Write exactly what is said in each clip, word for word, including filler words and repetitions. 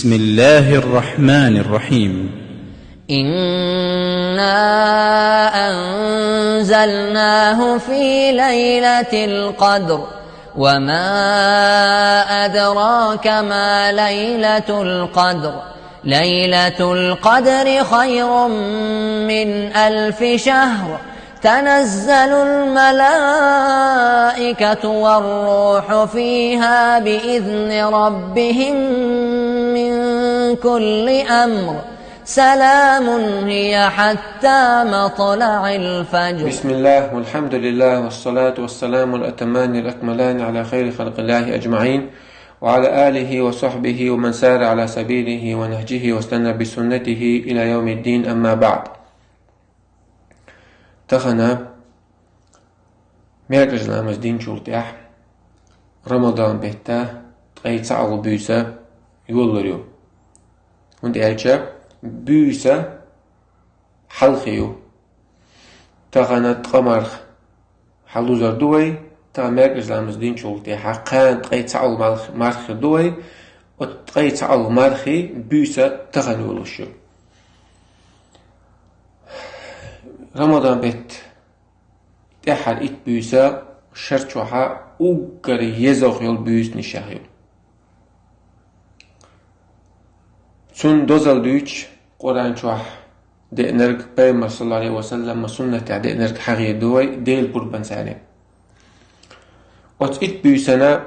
بسم الله الرحمن الرحيم. إنا أنزلناه في ليلة القدر وما أدراك ما ليلة القدر. ليلة القدر خير من ألف شهر. تنزل الملائكة والروح فيها بإذن ربهم من كل أمر. سلام هي حتى مطلع الفجر. بسم الله والحمد لله والصلاة والسلام الأتمان الأكملان على خير خلق الله أجمعين وعلى آله وصحبه ومن سار على سبيله ونهجه واستنى بسنته إلى يوم الدين، أما بعد. Тахана мекъажа ламаз динчул тӀехь Рамадан бетта ткъе цхьаалгӀа буьйса йолалур ю. ХӀунда аьлча буьйса хьалхе ю. Тахана ткъа марха хьалузар ду вай, тахан мекъажа ламаз динчул тӀехьа кхана ткъе цхьаалгӀа марха, марха хир ду вай, оцу ткъе цхьаалгӀа мархи буьйса тахана йолуш ю. Рамадан бетта тӀаьххьара итт буьйса шар чохьа уггар езарг йолу буьйсанашех ю. Цунна дозалла дуьйцуш Къуръан чохь деанарг, Пайхамар саллаллаху Ӏалайхи ва саллама суннатехь деанарг хьахийр ду вай Делан пурбанца. Оцу итт буьйсана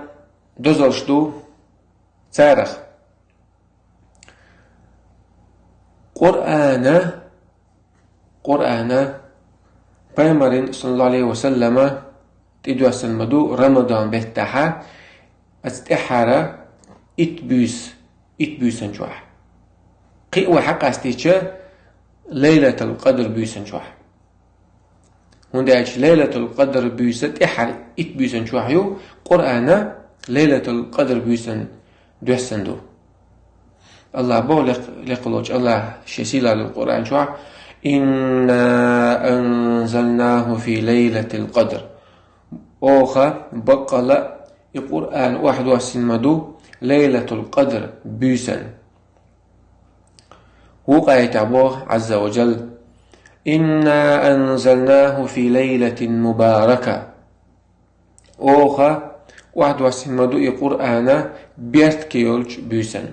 дозаллаш ду царах. Къуръана, Къуръана Пайхамаран саллаллаху Ӏалайхи ва саллама тӀедоьссина ма ду Рамадан беттахьа, оцу тӀаьххьара итт буьйса, итт буьйсан чохь. Кхин а вай хьакъастийча, Лайлатул Къадр буьйсан чохь. ХӀунда аьлча Лайлатул Къадр буьйса тӀаьххьара итт буьйсан чохь ю, Къуръана Лайлатул Къадр буьйсан доьссина ду. АллахӀа боху, лекх-, лекхалочу АллахӀа шен сийлаллин Къуръан чохь: «Инна анзалнаху фи лайлатил къадр». Оха, баккъала, и Къуръан охьадоссина ма ду Лайлатул Къадр буьйсан. Вукху аятехь боху Ӏазза ва Джалла: «Инна анзалнаху фи лайлатин мубарака». Оха охьадоссина ма ду и Къуръана беркате йолчу буьйсан.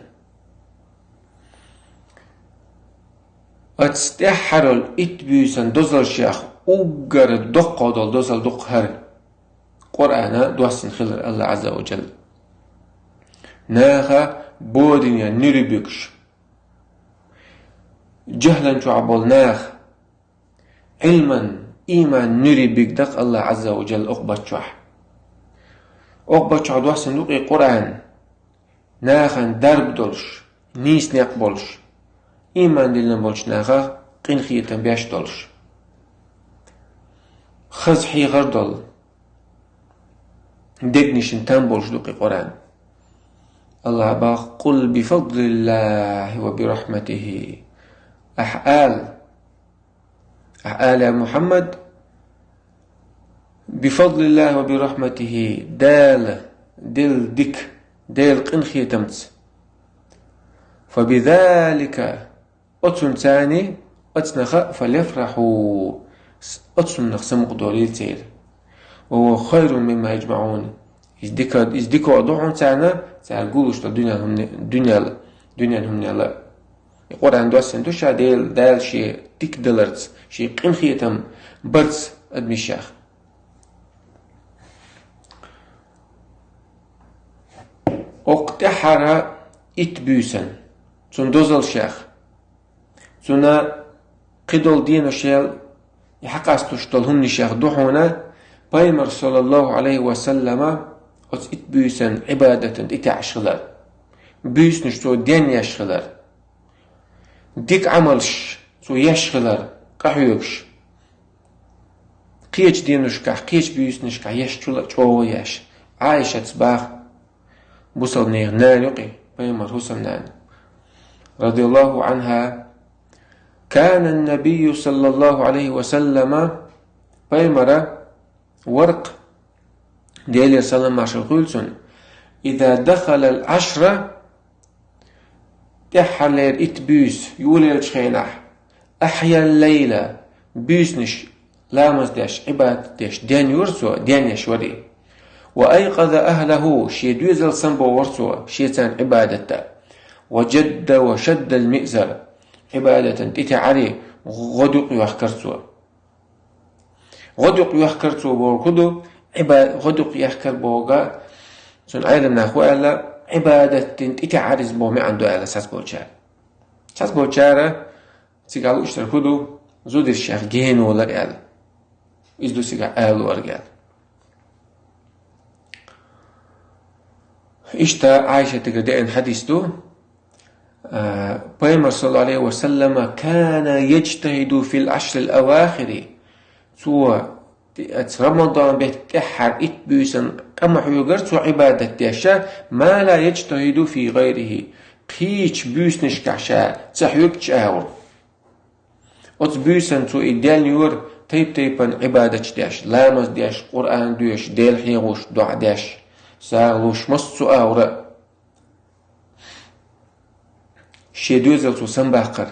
Оцу тӀаьххьарал итт буьйсан дозаллашех уггар доккхо долу дозалла ду-кх хӀара, Къуръана доссина хилар АллахӀа Ӏазза ва Джалла. Наха бодане нуьри буьгуш, жаьхӀлан чохь болу нах Ӏилман, ийман нуьри бигна-кх АллахӀа Ӏазза ва Джалла окху баттахь. Окху баттахь доссина ду-кх и Къуръан, нахана дарба долуш, нийса некъ болуш, ийман диллина болчу нахах къинхетам беш долуш. Хаза хьехар долу, дегнашна там болуш ду-кх и Къуръан. АллахӀа боху: «Къул би фадлиллахи ва би рахматихи». Ахьа ала, ахьа ала, я Мухьаммад, «би фадлиллахи ва би рахматихи», Дала делла дика, Делан къинхетамца. «Фа би залика», оцунца, оцунах, «фалъяфрахьу», оцунах самукъадолийла церан. «Ва хува хайрун мимма яжмаӀун». Иза дика, иза дика ду хьуна царна, цара гуллуш долу дуьненан хӀумане-, дуьненал, дуьненан хӀуманал. И Къуръан доссина ду ша Дела, Дала шен дика даларца, шен къинхетам барца адамашех. Окху тӀаьххьара итт буьйсан, цунна дозаллашех, цунна кхидолу деношел и хьакъастуш долу хӀуманашех ду хьуна Пайхамар, саллаллаху Ӏалайхи ва саллама, оцу итт буьйсан Ӏибадатан тӀетаьӀаш хилар, буьйсанаш цо денъеш хилар, дика Ӏамалш цо еш хилар, къахьоьгуш. Кхечу деношкахь, кхечу буьйсанашкахь еш чул а чӀогӀа еш. Ӏайшас боху, бусалба нехан нана ю-кх и, Пайхамаран хӀусамнана, радияллаху Ӏанха: «Кана ан-набийю саллаллаху Ӏалайхи ва саллама», Пайхамар вара-кх, Делера салам-маршалла хуьлда цунна, «иза дахалал Ӏашра», тӀеххьарлера итт буьйса ювлаелча хенахь, أحيا الليل, буьйсанаш ламаз деш, Ӏибадат деш, денна юра цо, денъеш вара и. وأيقظ أهله, шен доьзал самабохура цо, шеца Ӏибадатта. وجد وشد المئزر, Ӏибадатан тӀетаьӀара, гӀодаюкъ йоьхкара цо. ГӀодаюкъ йоьхкара цо бохург хӀун ду? Ӏиба-, гӀодаюкъ йоьхкара бохург, цуьнан Ӏеламнаха аьлла, Ӏибадатан тӀетаьӀара иза боху маьӀна ду аьлла цхьаболчара. Цхьаболчара цигахь луъуш дерг хӀун ду? Зударшех генавалар аьлла. Иза ду цигахь ала луург аьлла. Иштта Ӏайшатагара деана хьадис ду. А, Пайхамар, саллаллаху Ӏалайхи ва саллама, كان يجتهد في العشر الأواخر. Цо оцу Рамадан бетта тӀаьххьара итт буьйсанна къа ма хьоьгура цо Ӏибадат деш, ما لا يجتهد في غيره. Кхечу буьйсанашкахь ша ца хьоьгучу агӀор. Оцу буьйсанна цо и денна юра тайп-тайпана Ӏибадаташ деш, ламаз деш, Къуръан доьшуш, Дела хьехош, доӀа деш, сагӀа луш, массо а агӀор а. Шен доьзал цо самабаккхара.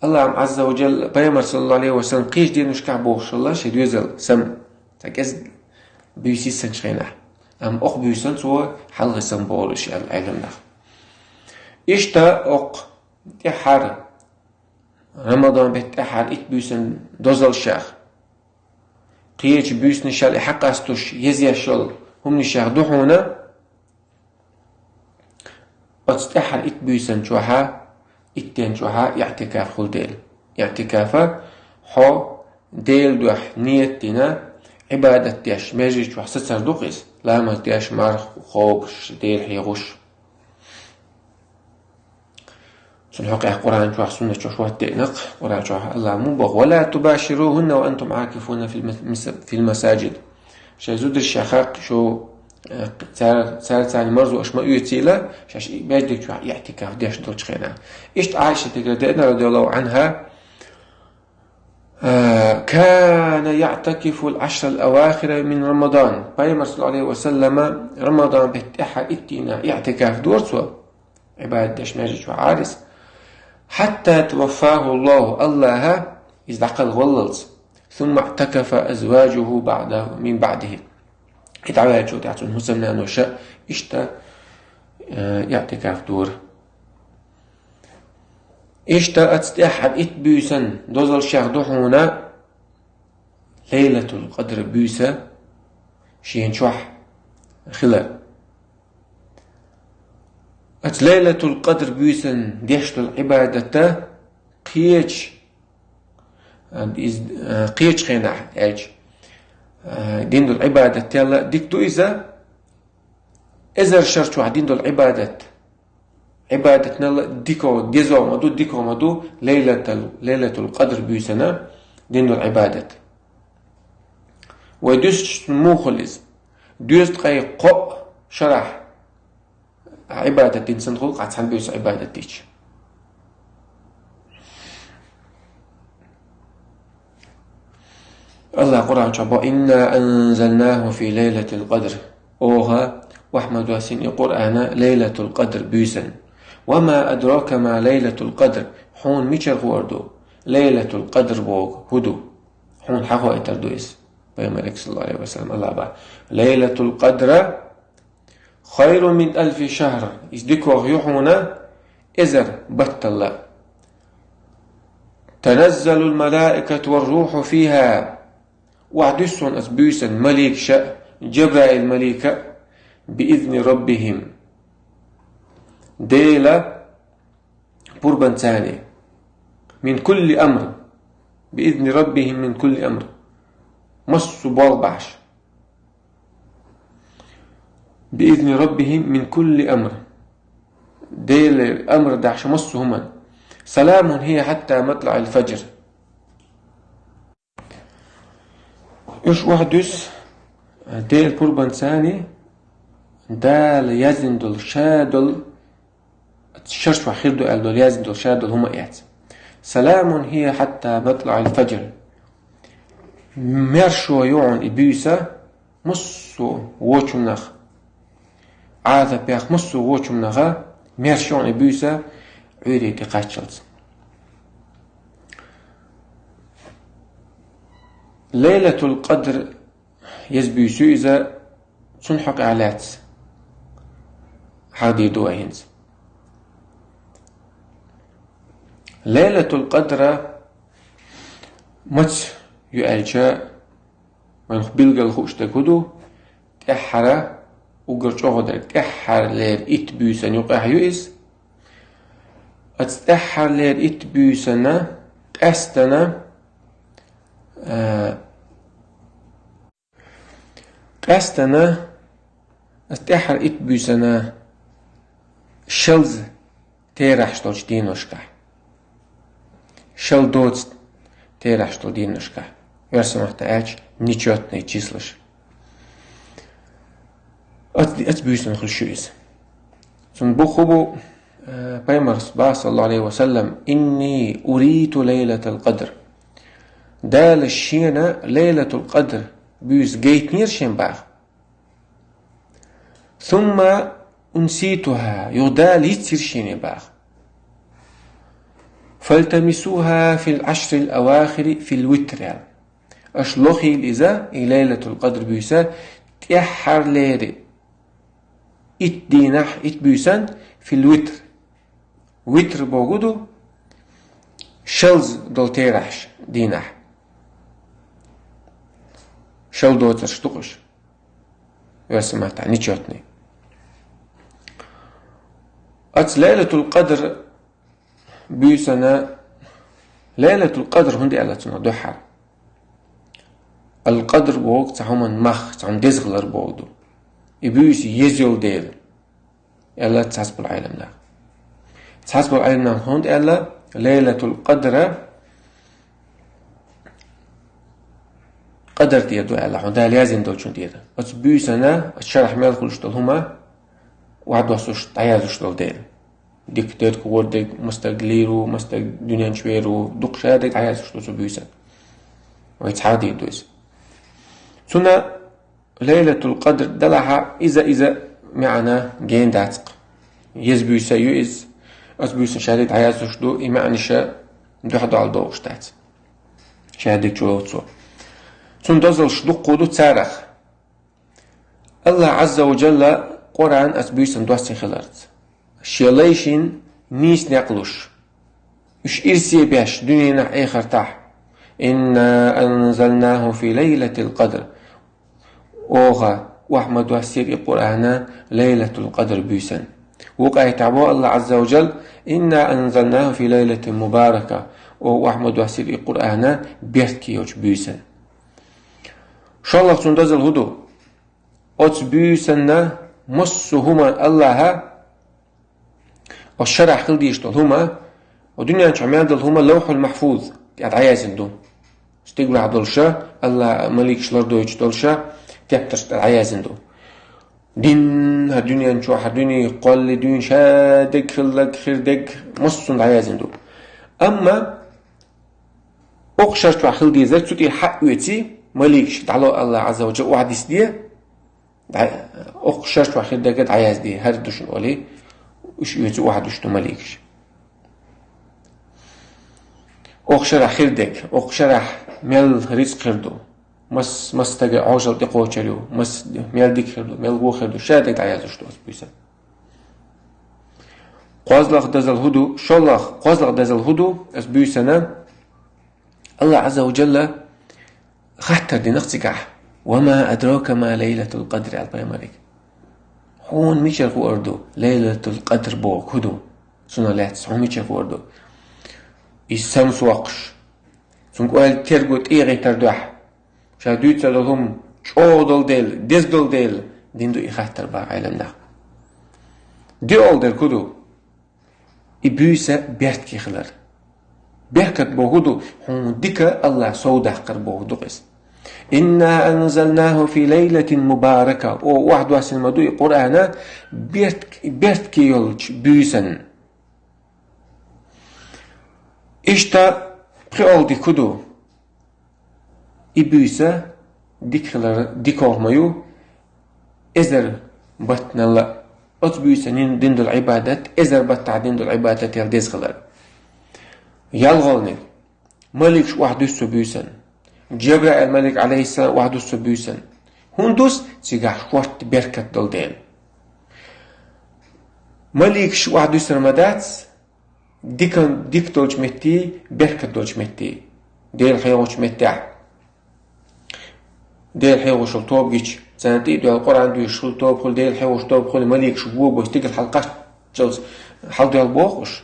АллахӀ Ӏазза ва Джалла, Пайхамар, саллаллаху Ӏалайхи ва саллам, кхечу деношкахь бохуш хилла шен доьзал сама, цхьа кӀезиг буьйса йисинчу хенахь. Амма оха буьйсанна цо хьалха самабохура аьлла Ӏеламнаха. Иштта оха тӀаьххьара, Рамадан бетта тӀаьххьара итт буьйсанна дозаллех, кхечу буьйсанашал и хьакъастуш езъеш йолу хӀуманашех ду хьуна, оцу тӀаьххьара итт буьйсанна чохь а, итт ден чохь а иӀтикаф хуьлу дела. ИӀтикаф, хьо Делан дуьхьа ният дина, Ӏибадат деш, меже чохь сацар ду-кх иза, ламаз деш, марха кхобуш, Дела хьехош. Цунна хьокъехь Къуръан чохь, суннат чохь хӀотта деана-кх, Къуръан чохь АллахӀа муха боху: ولا تباشروهن وأنتم عاكفون في المس-، في المساجد. Шайн зударшех шу, э, цара, цара царна марзо аша ма оьцийла, шаьш и междиг чохь иӀтикаф деш долчу хенахь. Иштта Ӏайшатагара деана, радияллаху Ӏанха, А, كان يعتكف العشر الأواخر من رمضان. Пайхамар, саллаллаху Ӏалайхи ва саллама, Рамадан бетта тӀаьххьара итт дийнахь иӀтикаф дора цо, Ӏибадат деш меже чохь Ӏарис. حتى توفاه الله, АллахӀа иза дӀакхалхаваллалц. ثم اعتكف أزواجه بعده، من بعده. И дӀаваьллачул тӀаьхьа цуьнан хӀусамнаноша иштта, э, иӀтикаф дора. Иштта оцу тӀаьххьара итт буьйсанна дозаллех ду хьуна Лайлатул Къадр буьйса шена чохь хилар. Оцу Лайлатул Къадр буьйсанна деш долу Ӏибадат кхечу, а, из, а, кхечу хенахь аьлча, а, дина долу Ӏибадатал а дика ду иза, эзар шар чохь дина долу Ӏибадат. Ӏибадатал а дика, дезо ма ду, дика ма ду Лайлатул, Лайлатул Къадр буьйсанна дина долу Ӏибадат. Вай дуьстича муха хуьлу иза? Доьзткъе кхоъ шарахь Ӏибадат дина санна хуьлу, кхин цхьана буьйса Ӏибадат дича. АллахӀа Къуръан чохь боху: إنا أنزلناه في ليلة القدر. Оха охьа ма доссийна и Къуръан Лайлатул Къадр буьйсанна. وما أدراك ما ليلة القدر. Хьуна мичара хуур ду Лайлатул Къадр бохург хӀун ду? Хьуна хьахоуьйтур ду иза. Пайхамарга, саллаллаху Ӏалайхи ва саллам, АллахӀа боху: ليلة القدر خير من ألف شهر. Иза дикох ю хьуна эзар баттал а. تنزل الملائكة والروح فيها. Охьадуьссу оцу буьйсанна маликаш а, Джабраил малик а, بإذن ربهم. Делан пурбанца. من كل أمر. بإذن ربهم من كل أمر. Массо а болх бахьаш. بإذن ربهم من كل أمر. Делан амр дахьаш массо а хӀуманна. سلام هي حتى مطلع الفجر. Уьш охьадуьссу Делан пурбанца, Дала яздина долу ша долу, шарчохь хир ду аьлла долу, яздина долу ша долу хӀума эцна. سلام هي حتى مطلع الفجر. Маршо ю хьуна и буьйса массо а вочунах, Ӏазапех массо а вочунах, Мерш йоӀ и буьйса Ӏуьйре тӀе кхаччалц. Лайлатул Къадр еза буьйса ю иза, цунна хьокъехь лаьцна хьахдийр ду вай хӀинца. Лайлатул Къадра маца ю аьлча, вайна билггал хууш дерг хӀун ду? ТӀаьххьара, уггар чӀогӀа дерг, тӀаьххьара леррина итт буьйсанна юкъахь ю иза. Оцу тӀаьххьара леррина итт буьйсанна къаьстина, а, къаьстина, оцу тӀаьххьара итт буьйсанна шелза терахьаш долчу дийнашкахь. Шел доцу терахьаш долу дийнашкахь. Оьрсийн маттахь аьлча, нечётные числаш. Оцу, оцу буьйсанна хуьлуш ю иза. Цунна бух хӀун бу, э, пайхамарс боху, саллаллаху Ӏалайхи ва саллам: «Инни уриту лайлатал къадр». Дала шена Лайлатул Къадр буьйса гайтинера шена боху. «Сумма унситуха», юха Дала йицира шена боху. «Фальтамисуха фил ашрил авахири фил витр», аьлла. Аша лохийла иза, и Лайлатул Къадр буьйса, тӀаьххьара леррина итт дийнахь, итт буьйсанна, фил витр. Витр бохург ду шелза долу терахьаш дийнахь. Шел доцурш ду-кх уьш. Оьрсийн маттахь нечётный. Оцу Лайлатул Къадр буьйсанна, Лайлатул Къадр хӀунда аьлла цунах дуьххьара? Ал-Къадр бохург цхьа хӀуманан мах, цхьа хӀума деза хилар бохург ду. И буьйса еза йолу дела, аьлла цхьацболу Ӏеламнаха. Цхьацболу Ӏеламнаха хӀунда аьлла, Лайлатул Къадра къадар тӀера ду аьлла, хьуна Дала яздина долчун тӀера. Оцу буьйсанна, оцу шарахь мел хуьлуш долу хӀума охьадоссуш, дӀаяздеш долу дела. Дика дерг, хӀора дерг, маса стаг лийр ву, маса стаг дуьнен чу вер ву, дукха ша дерг дӀаяздеш ду цу буьйсанна. Вай цхьа а дийр ду иза. Цунна Лайлатул Къадр далахьа, иза, иза маьӀна гена дац-кх. Еза буьйса ю иза. Оцу буьйсанна ша дерг дӀаяздеш ду, и маьӀнаш дуьхьал-дуьхьал догӀуш дац. Ша дерг чу лоцу. Цунна дозаллаш дуккха ду царах. АллахӀ Ӏазза ва Джалла Къуръан оцу буьйсанна доссийна хиларца, шен лайшна нийса некъ луш, уьш ирсе беш дуьненахь, эхартахь: «Инна анзалнаху фи лайлатил къадр». Оха, охьа ма доссийра и Къуръан Лайлатул Къадр буьйсанна. Вукху аятехь боху АллахӀ Ӏазза ва Джалла: «Инна анзалнаху фи лайлатин мубарака». Оха, охьа ма доссийра и Къуръан беркате йолчу буьйсанна. ШолгӀа цунна дозалла хӀун ду? Оцу буьйсанна массо а хӀума АллахӀа, оцу шарахь хила дезаш долу хӀума, оцу дуьнен чохь мел долу хӀума Лавхьул Махьфуз тӀе дӀаяздина ду. Стигалахь долуша, АллахӀа маликаш лардойтуш долуша, тептарш тӀе дӀаяздина ду. Дин, хӀара дуьнен чохь, хӀара дуьне кхоллале дуьйна ша дерг, хилларг, хир дерг, массо а дӀаяздина ду. Амма окху шар чохь хила дезарг цу тӀе хьаоьций, маликаш дӀало АллахӀ Ӏазза ва Джалла, охьадисде, дӀа-, окху шар чохь хир дерг дӀаязде, хӀара ду шуна олий, уьш оьций, охьадуьсуш ду маликаш. Окху шарахь хир дерг, окху шарахь мел рицкъ хир ду, мас-, мас стага Ӏожалла тӀекхочур ю, мас мел дика хир ду, мел вон хир ду, ша дерг дӀаяздеш ду оцу буьйсанна. КхозлагӀа дозалла хӀун ду, шолгӀа, кхозлагӀа дозалла хӀун ду, оцу буьйсанна АллахӀ Ӏазза ва Джалла хаттар дина-кх цигахь: «Ва ма адрака ма лайлатул къадр», аьлла пайхамаре. Хьуна мичара хуур ду Лайлатул Къадр бохург хӀун ду? Цунах лаьцна хьуна мичара хуур ду? Иза самсокхуш, цунна кӀел терго тӀегӀийтар дуьхьа, ша дуьйцур долу хӀума чӀогӀа долу дела, деза долу дела дина ду и хаттар боху Ӏеламнаха. ДиъалгӀа дерг хӀун ду? И буьйса беркате хилар. Беркат бохург ду, хьуна дика АллахӀа совдаккхар бохург ду-кх иза. «Инна анзалнаху фи лайлатин мубарака». Оха охьадоссийна ма ду и Къуръан берк-, беркате йолчу буьйсанна. Иштта пхоьалгӀа дерг хӀун ду? И буьйса дика хилар диканах ма ю, эзар баттанал а. Оцу буьйсанна дина долу Ӏибадат эзар баттахь дина долу Ӏибадател деза хилар. ЯлхолгӀаниг. Маликаш охьадуьсу цу буьйсанна. Джабраил малик, алейхиссалам, охьадуьсу цу буьйсанна. ХӀунда дуьсу? Цигахь шортта беркат долу дела. Маликаш охьадуьсур ма дац, дика, дика долчу метте, беркат долчу метте. Дела хьехочу меттехь. Дела хьехош йолу тоба гича, царна тӀе а доьлла Къуръан дуьйцуш хуьлу тоба хуьлу, Дела хьехош тоба хуьлу, маликаш вон бо стигала хьалакхаччалц хьаладоьлла боху уьш.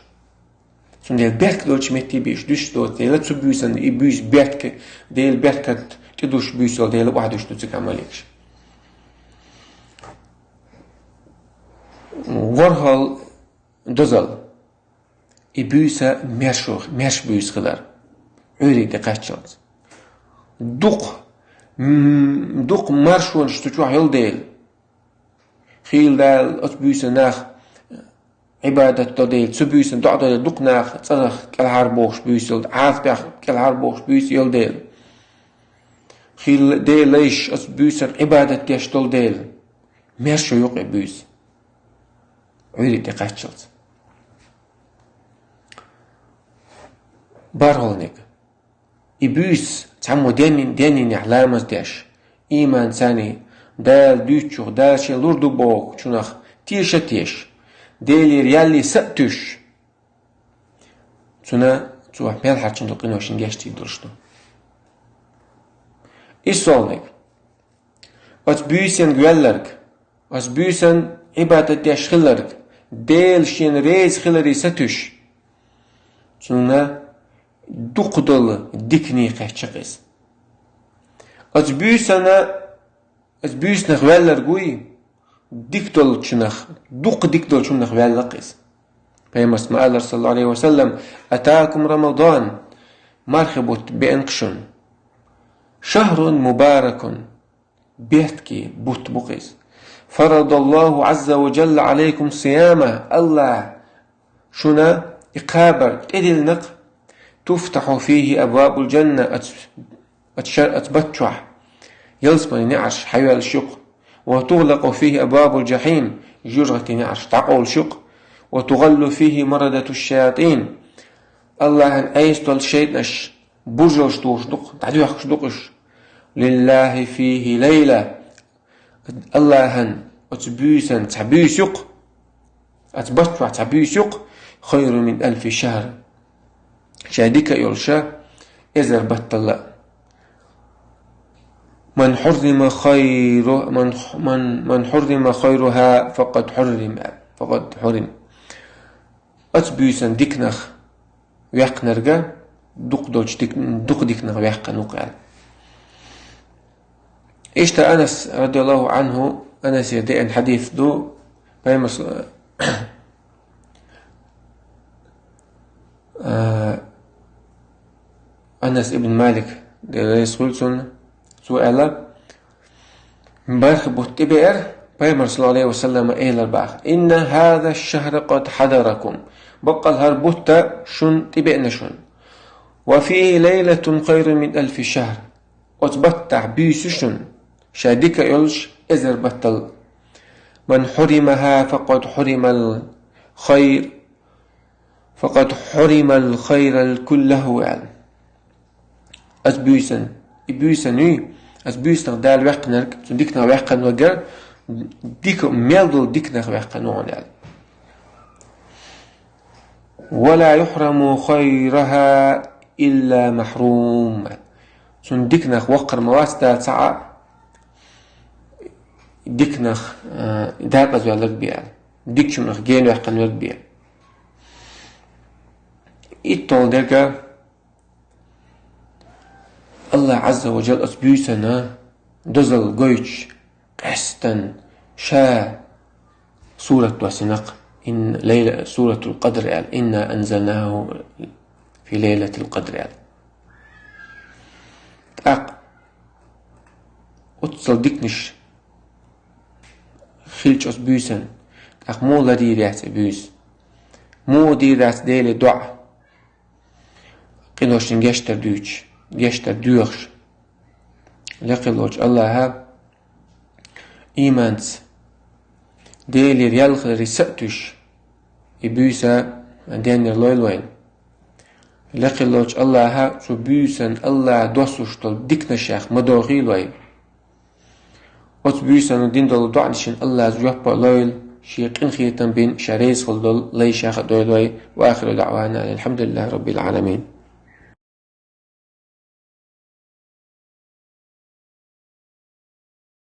Цундела беркат долчу метте бен уьш дуьсуш доцу дела, цу буьйсанна и буьйса беркат, Дела беркат тӀедуьсуш буьйса йолу дела охьадуьсуш ду цигахь маликаш. ВорхӀалгӀа дозалла. И буьйса маьршо, маьрша буьйса хилар, Ӏуьйре тӀекхаччалц. Дукха, м, дукха маршонаш цу чохь йолу дела. Хийла Дала оцу буьйсанна нах Ӏибадат до дела, цу буьйсанна доӀа до дела, дукха нах цӀарах кӀелхьарбохуш буьйса йолу, Ӏазапех кӀелхьарбохуш буьйса йолу дела. Хийла Делан лайш оцу буьйсанна Ӏибадат деш долу дела. Маьршо ю-кх и буьйса Ӏуьйре тӀекхаччалц. БархӀалгӀаниг. И буьйса цхьаммо денйин-, денйинехь ламаз деш, ийман царний, Дала дуьйцучух, Дала шен лур ду бохучунах теша а тешаш, Делера яллий са а туьйсуш, цуьнан цо мел хьарчийна долу къиношна гечдийр долуш ду. ИссолгӀаниг. Оцу буьйсанга ваьлларг, оцу буьйсанна Ӏибадат деш хилларг, Дела шена реза хиларе сатуьйсуш, цунна дукха долу дикане кхаьчна-кх иза. Оцу буьйсанна, оцу буьйсанах ваьлларг вуй, дика долчунах, дукха дика долчунах ваьлла-кх иза. Пайхамарс ма-аллара, саллаллаху Ӏалайхи ва саллам: «Атакум Рамадан», мархи бутт беана-кх шуна. «Шахрун мубаракун», беркате бутт бу-кх иза. «Фарадаллаху Ӏазза ва джалла Ӏалайкум сияма», Аллаха шуна и кхабар тӀедиллина-кх. «Туфтаху фихи абвабул джанна», оцу, оцу шар-, оцу бутт чохь ялсаманин неӀарш хьайоьллуш ю-кх. «Ва тугӀлакъу фихи абвабул джахьим», жожагӀатин неӀарш дӀакъовлуш ю-кх. «Ва тугӀаллу фихи марадату шшаятин», Аллахьан Ӏеса долу шайтӀанаш буржалш тухуш ду-кх, дӀадоьхкуш ду-кх уьш. «Лиллахи фихи лайла», Аллахьан оцу буьйсанна цхьа буьйса ю-кх, оцу бутт чохь цхьа буьйса ю-кх, «хайрун мин алфи шахр», ша дика а йолуш, эзар баттал а. «Ман хьуррима хайру-, ман, ман, ман хьуррима хайруха, факъад хьуррим, факъад хьуррим». Оцу буьйсанна диканах ваьккхинарг дукха долчу дик-, дукха диканах ваьккхина ву-кх аьлла. Иштта Анас, радияллаху Ӏанху, Анасера деана хьадис ду, пайхамарс, а, Анас ибн Малик, Дела реза хуьлда цунна, цо аьлла, бархӀ бутт тӀебеара, пайхамар, саллаллаху Ӏалайхи ва саллама, элира боху: «Инна хаза шахра къад хьадаракум». Баккъал хӀара бутт шуна тӀебеана шуна. «Ва фихи лайлатун хайрун мин алфи шахр». Оцу баттахь буьйса ю шуна, ша дика а йолуш, эзар баттал. «Ман хьуримаха, факъад хьуримал хайр, факъад хьуримал хайрал куллаху», аьлла. Оцу буьйсанна, и буьйсанна юй, оцу буьйсанах Дала ваьккхинарг, цу диканах ваьккхина вагар, дика, мел долу диканах ваьккхина ву хьуна аьлла. «Ва ла юхраму хайраха илла махрум». Цунна диканах ваккхар ма вац Дала цхьа а, диканах, а, декъаза ваьлларг бен аьлла. Дикачунах гена ваьккхина верг бен. ИтталгӀа дерг Аллах Ӏазза ва Джалла оцу буьйсанна дозалла гойтуш, къаьстина ша сурат доссина-кх, ин лайла-, Суратул Къадр аьлла, «Инна анзалнаху фи лайлатил къадр» аьлла. ТӀаккха оццул диканаш хилча оцу буьйсанна, тӀаккха муха лардийр яц и буьйса? Муха дийр яц Деле доӀа? Къиношна гечдар дуьйцуш, гечдар доьхуш. Лекха волчу Аллаха ийманца Делера ял хиларе са а туьйсуш, и буьйса деннар лойла вайна. Лекхиллачу Аллахьа цу буьйсан Аллахьа доссуш долу диканаш ма дохийла вай. Оцу буьйсанна дина долу доӀанашна Аллахьа жоп а лойла, шен къинхетам бина, ша реза хила долу лай шех а дойла вай. Ва ахиру даъвана алхьамдулиллахьи раббил Ӏаламин.